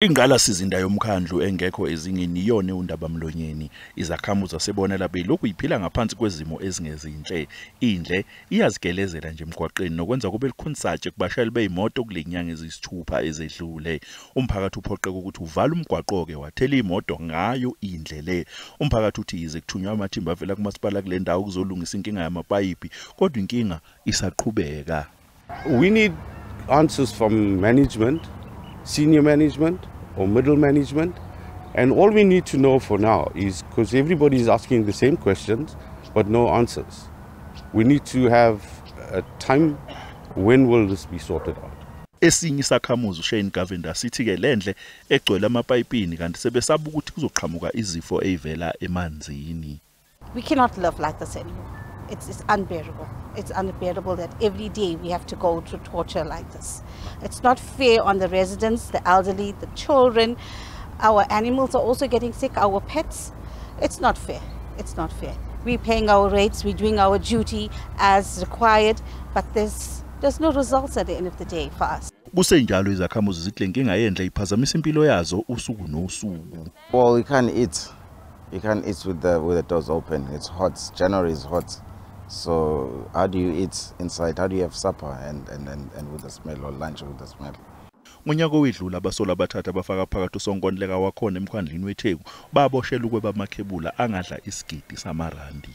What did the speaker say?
Ingqalasizinda yomkhandlu engekho ezingeni iyona undabamlonyeni. Izakhamuzi zasebonela belokhu iphila ngaphansi kwezimo ezingezinhle. Indle iyazigelezela nje emgwaqeni nokwenza kube lukhuni kubashayeli bezimoto kule nyanga eziyisithupha ezedlule. Umphakathi uphoqeka ukuthi uvale umgwaqo-ke wathela imoto ngayo indle le. Umphakathi uthi yize kuthunywa amathimba avela kumasipala kule ndawo kuzolungisa inkinga yamapayipi, kodwa inkinga isaqhubeka. We need answers from management, senior management or middle management. And all we need to know for now is, because everybody is asking the same questions, but no answers. We need to have a time. When will this be sorted out? Esinye isakhamuzi, uShane Govender, sithi-ke lendle egcwele amapayipini kanti sebesaba ukuthi kuzoqhamuka izifo ezivela emanzini. We cannot live like this anymore. It's unbearable. It's unbearable that every day we have to go through torture like this. It's not fair on the residents, the elderly, the children. Our animals are also getting sick, our pets. It's not fair. It's not fair. We're paying our rates, we're doing our duty as required, but there's no results at the end of the day for us. Kusenjalo, izakhamuzi zithi le nkinga yendle iphazamisa impilo yazo usuku nosuku. Well, you can't eat. You can't eat with the doors open. It's hot. January is hot. So how do you eat inside? How do you have supper and with the smell, or lunch with the smell? Ngonyaka owedlula, abasolwa abathathu abafaka phakathi usonkontileka wakhona emkhandlwini weTheku baboshelwa ukweba amakhebula angadla isigidi samarandi.